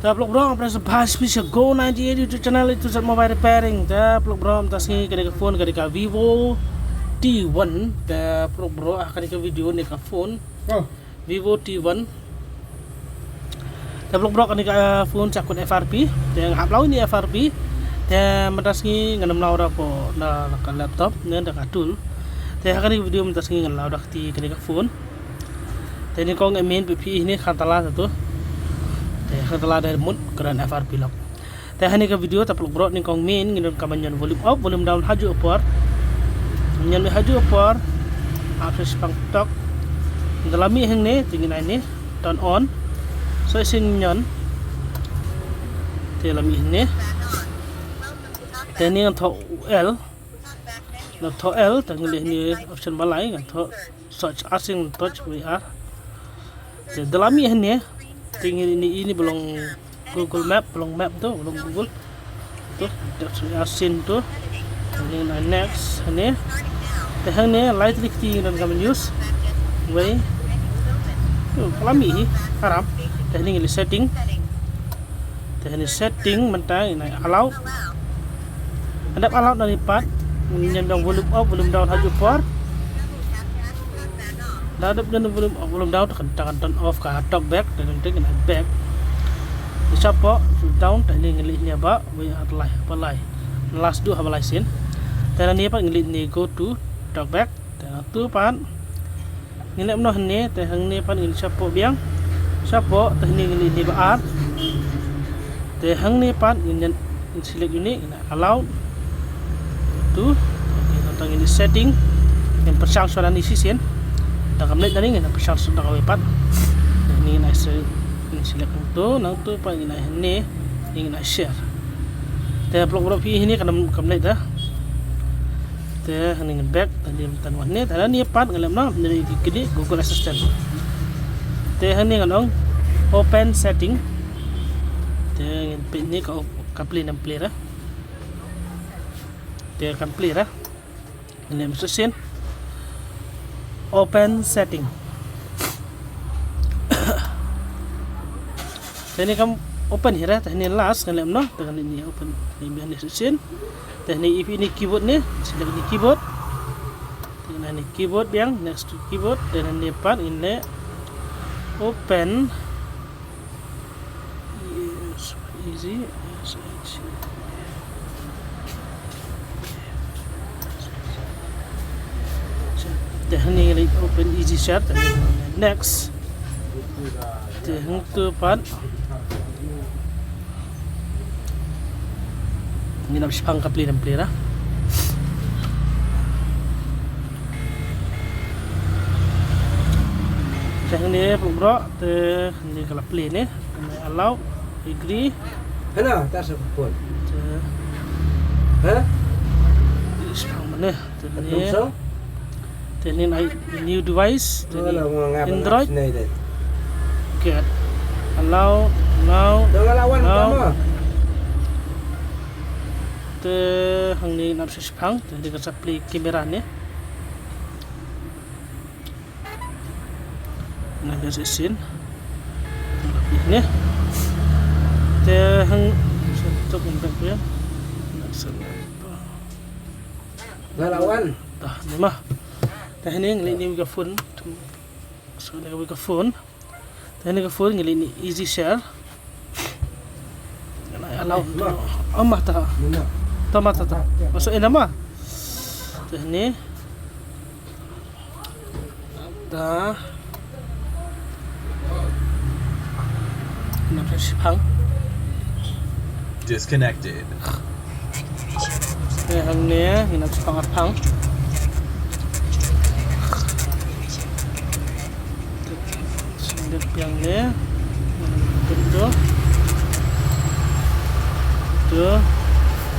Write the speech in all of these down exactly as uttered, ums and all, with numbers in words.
Te paralok bro, nga pdiang sngewbha sha phi sha Go ninety-eight YouTube channel, A to Z Mobile Repairing. Te paralok bro, mynta ka sngi kane ka phone kane ka Vivo T one. Te paralok bro, ah, kane ka video ne ka phone. Oh. Vivo T one. Te paralok bro, kane ka, ah, phone sa kut F R P. Te nga hap ïa uni F R P. Te mynta ka sngi ngan ym lah da ko na, na ka laptop ne da ka tool. Te ha kane ka video mynta ka sngi ngan lah da kti kane ka phone. Te nyngkong ngin mih phi ïa kane khang tala sa tu. Te khang tala da mut kren F R P lok. Te ha kane ka video te paralok bro nyngkong ngin don ka ban ñion volume up, volume down hajuh por. Ñion hajuh por. Ap sa shipang tok. Te la mih hangne te ngin ai ne turn on. So shisien ñion. Te la mih hangne. Te hangne ngan thoh L. Ngan thoh L te ngin leh hangne option ba lai ngan thoh. Search, arsien touch V R. Te da la mih hangne te ngin leh ïa ine ba long Google Map, ba long map tu, ba long Google. Tu, touch V R sien tu. Te ngin ai next hangne. Te hangne lai tylli kti ngi don ka ban use. Wei. Tu la mih hi, haram. Te hangne ngin leh setting. Te hangne setting mynta ngin ai allow. Hadap allow na ne pat ngin ñion volume up, volume down hajuh por. Da dep don volume up, volume down te kan, te kan turn off ka talkback, te ngin ai back. Te shapoh down te ngin leh hangne ba, wei, ha ba lai, ha ba lai. Last duh ha ba lai sien. Te hangne pat ngin leh hangne go to talkback. Te nangtu pat ngin leh noh hangne, te hangne pat ngin shapoh biang. Shapoh te hangne ngin leh hangne ba ar. Te hangne pat ngin, ngin select ïa ine, ngin allow. Tu. Te ngin setting. Ngin pyrshang shuwa nangne shisien. Da kam leh nangne ngin pyrshang shuwa da kawei pat. Te ngin ai se-, ngin select nangtu, nangtu pat ngin ai hangne, ngin ai share. Te paralok bro phi ïa ine kan kam leh da. Te hangne ngin back, te ngin tan wan ne, te hangne pat ngan leh noh, ne ki kini Google Assistant. Te hangne ngan ong open setting. Te ngin peit ne ka, ka play ne em play ra. Te kan play ra. Ngin leh noh shisien. Open setting. Te hangne kam open hi ra, te hangne last ngan leh noh, te hangne open. Te hangne shisien. Te hangne ïa ine keyboard ne, select ine keyboard. Te hangne keyboard biang, next to keyboard, te hangne pat ngin leh open. Yes, easy. Yes, easy. Te hangne leh open easy share, te next. Te hangtu pat ngin ap shipang ka play ne em play ra. Te hangne bro, te hangne ka la play ne. Allow, agree. Hana, ta sa phone. Te. Ha? Shipang mane. Te hangne. Te hangne ai new device, te hangne Android. Get. Allow, allow, allow. Te hangne nap shipang, te hangne ka sa play camera ne. Ngan ïa shisien. Ne. Te hang, sa tok ngan back ïa. Lawan. Tah, ne ma. Te hangne ngi leh ine ka phone. So, ne ka phone. Te hangne ka phone ngi leh ine easy share. Ngan ai allow. Oh, ma ta. Ta ma ta ta. Masuk ina ma. Te hangne. Ta. Nap shipang. Disconnected. Te hangne, nap shipang arpang. Sendek biang ne. Betul. Tu.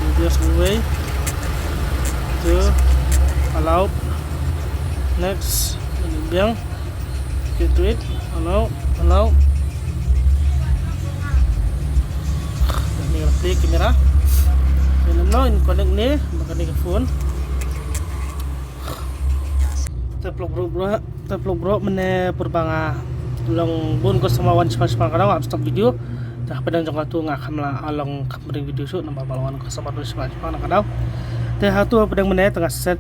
Video sebagai. Tu. Allow. Next. Biang. Get to it. Allow. Allow. Ni play camera. Ni no in connect ni maka ni ka phone. Te paralok bro, te paralok bro, mynne pyrba nga long bun ko sama wan shipang shipang ka dang ap stop video. Te hapdeng jong katu nga kham lah long kham ring video shuh namar ba long wan customer ba shu wan na ka daw. Te hatu hapdeng mynne te nga set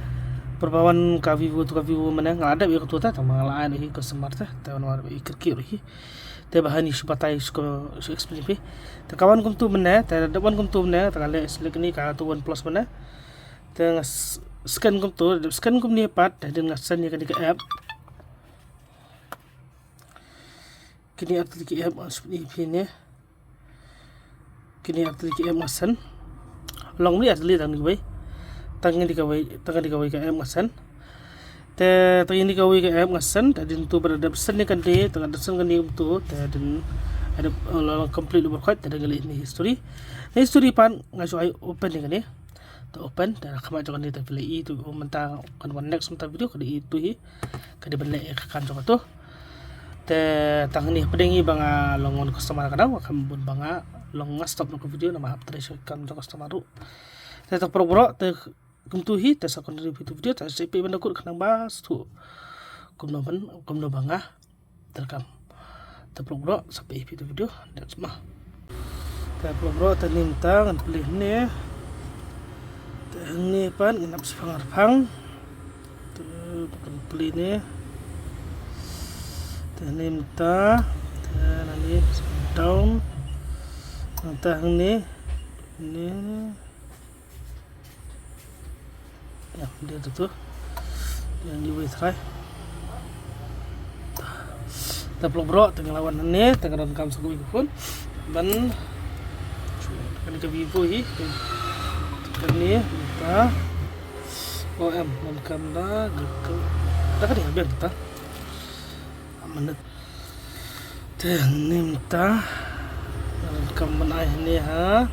pyrba wan ka Vivo tu ka Vivo mynne nga la dep ïa katu te tang ba nga la ai noh hi customer te te wan wan i kyrkieh ruh hi. Te ba hani shu batai shu explain phi. Te ka wan kumtu mynne te dep wan kumtu mynne te nga leh select kane katu OnePlus mynne. Te nga scan kumtu, dep scan kumne pat te hadien nga send ïa kane ka app. Kine artylli ki app nga shu pyni ïa phi ne. Kine artylli ki app nga send. Long mih artylli tang kawei. Tang kine kawei, tang kine kawei ka app nga send. Te tang kine kawei ka app nga send, te hadien tu ba dep send ïa kane, tang dep send kane kumtu, te hadien, hadien, uh, long complete lypa khoit, te hadien nga leit ïa kane history. History pat nga shu ai open ïa kane. Te open, te khmat jong kane te phi la i tu mynta kan wan next mynta video ka dei tu hi. Ka dei ban leh ïa ka kam jong katu. Te tang hangne hapdeng hi ba nga long wan customer ka daw, kham bun ba nga long nga stop noh ka video namar hap trei sha ka kam jong customer ruh. Te to paralok te kumtu hi te sa continue phi tu video te sa phi ban da kut khnang ba sngewthuh kumno ban kumno ba nga. Te kam. Te paralok sa phi phi tu video. That's ma. Te paralok te ni mynta ngan plie hangne. Te hangne pat ngan ap shipang arpang. Te kan plie ne. Te ni mynta. Te nani down. Mynta hangne. Ni. Ïa, dei tu tu. Ïa, ni wei try. Te paralok te nga la wan hangne te nga donkam sa kawei ka phone. Ban kane ka Vivo hi. Kane mynta. O M donkam da. Da kane biang ta. Minit. Te hangne mynta. Kam ban ai hangne ha.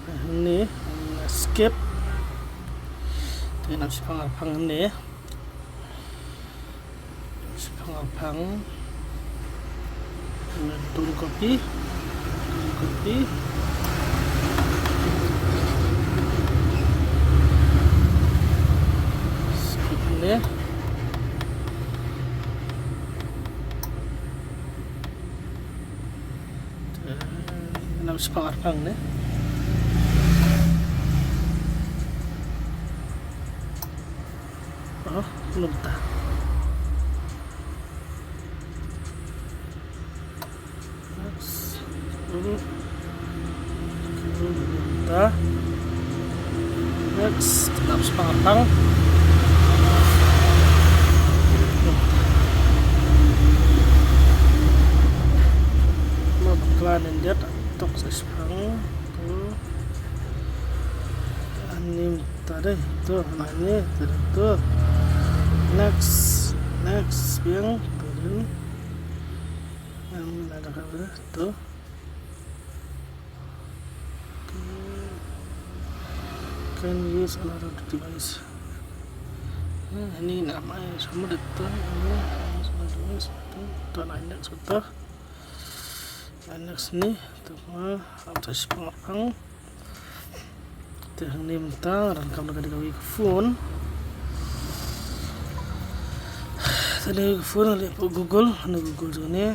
Hangne skip. Te ngan ap shipang arpang hangne. Shipang arpang. Dun copy. Dun copy. Skip hangne. Ngan ap shipang arpang ne. Oh, mynta. Next. Hmm. Mynta. Next, ngan ap shipang arpang. Mo bakla nen jat tok sa shipang. Tu. Ani mynta dei. Tu, ani tu, tu. Next, next biang tu. Yang ada kata tu. Can use another device. Nah, ini nama sama depan ini sama device tu. Tu, nah, ini sebentar. Nah, next ni tu mah apa sih pengapang. Te hangne mynta ngan donkam da kane kawei ka phone. Te kane ka phone ngan leh pdeng Google, hangne Google jong ne.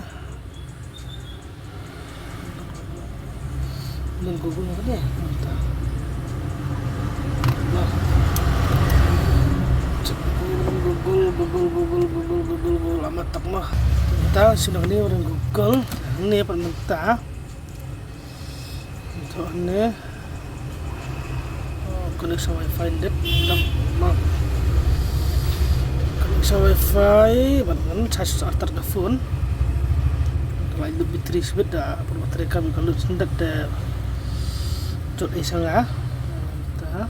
Ngan Google na kane mynta. Nah. Check Google, Google, Google, Google, Google, Google, Google, amat tak mah. Mynta shu na kane pdeng Google, hangne pat mynta. Ito hangne. Oh, connect sa wifi dep. Dep ma. Connect sa wifi, ban ngan charge sa artat ka phone. Ka la lut battery sbit da, pur battery kam ka lut sendek da. Jot ei sanga. Ta.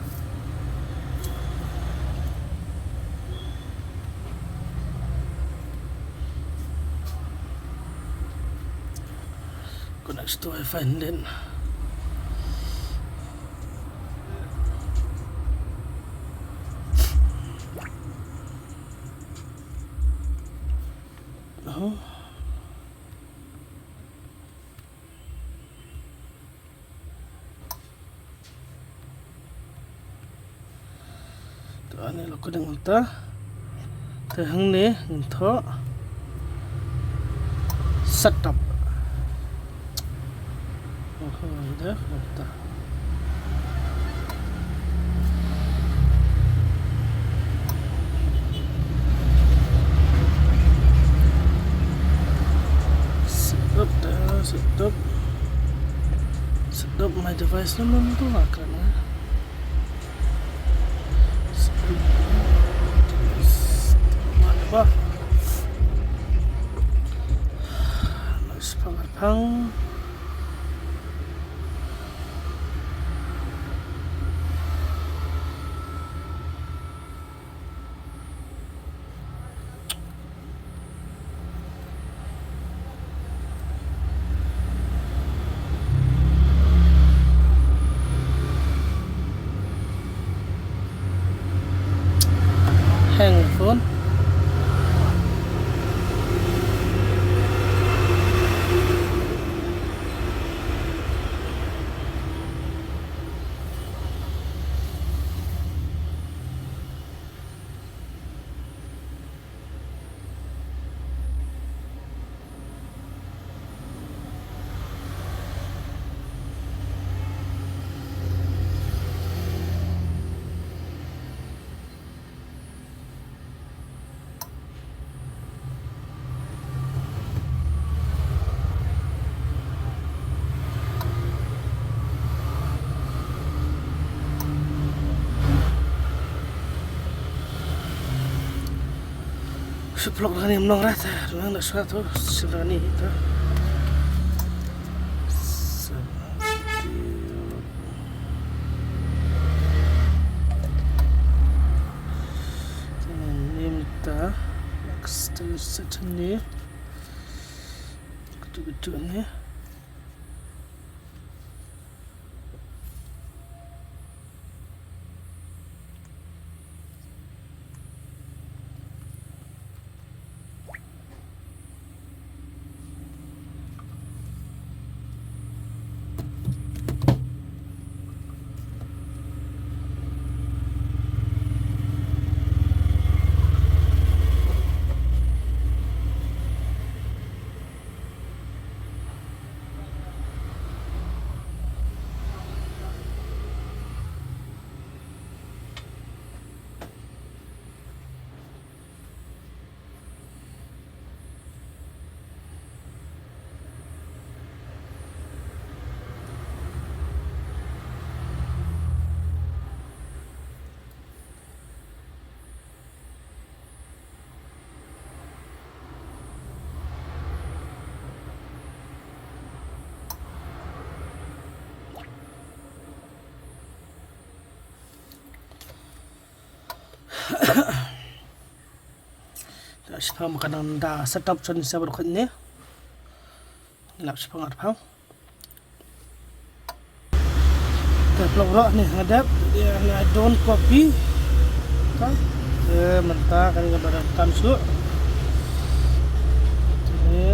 Connect to wifi din. Oh. To ani lo kudang ta. Te hangne ngin thoh. Setup. Oh, dah, dah. Setup dah, setup. Setup my device na, mem tu lah kerana. Setup my device. Mana bah? Nak sepang arpang. Hang phone. Shu plug da kane ym long re, te ruh nang da shuwa to, shu da kane to. Te mynta next, set ne. Katu katu ne. Da shipang ma ka nang da setup chon sa baroh khat ne. Lap shipang arpang. Te plug roh ne nga dep, ïa nga don copy. Ka. Te mynta kane ka ba dang kam shuh. Te ne.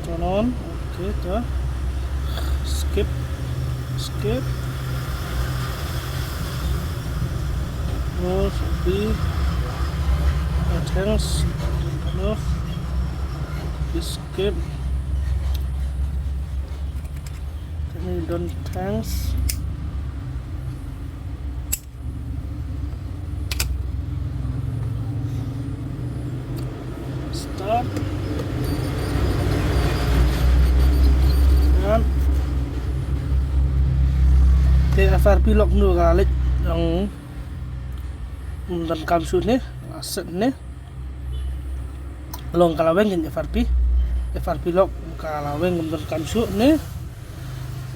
Turn on. Okay, to. Skip. Skip. Roll, B. Thanks. Enough. Skip. Kane don thanks. Start. Done. Te F R P lock nu ka leit dang ym donkam shuh ne, set ne. Long ka la weng ïa F R P. F R P lock ka la weng, ym donkam shuh ne.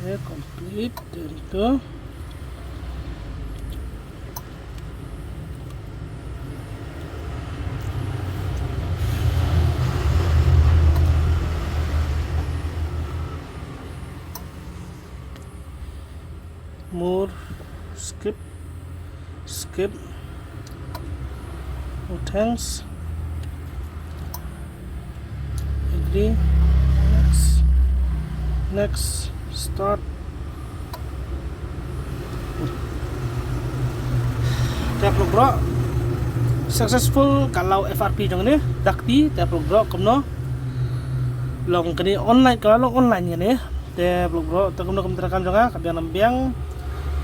Ne complete. Te to. More, skip, skip. Oh, thanks. Agree. Next. Next. Start. Te plug roh. Successful, ka la F R P jong ne. Dakti, te plug roh kumno. Long kane online, ka long online kane. Te paralok paralok, te kumno kumta ka kam jong nga, ka biang nam biang.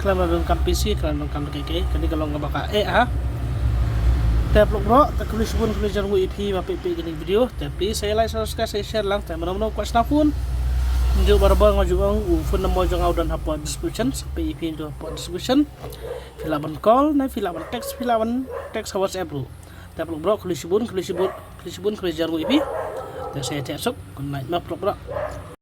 Khlem da donkam PC, khlem da donkam kaei kaei, kane ka long kaba ka eh ha. Te paralok paralok, te khublei shibun, khublei jar ngi ïa phi ba peit peit kane ka video. Te please sa like, subscribe, sa share lang, te mano mano kwah shna phone. Njuk barabor nga ju ong u phone number jong nga u don hapoh description, sa peit ïa phi njuk hapoh description. Phi lah ban call, ne phi lah ban text, phi lah ban text ha WhatsApp ruh. Te paralok paralok, khublei shibun, khublei shibun, khublei shibun, khublei jar ngi ïa phi. Te sa ïa thiah suk, good night ma paralok paralok.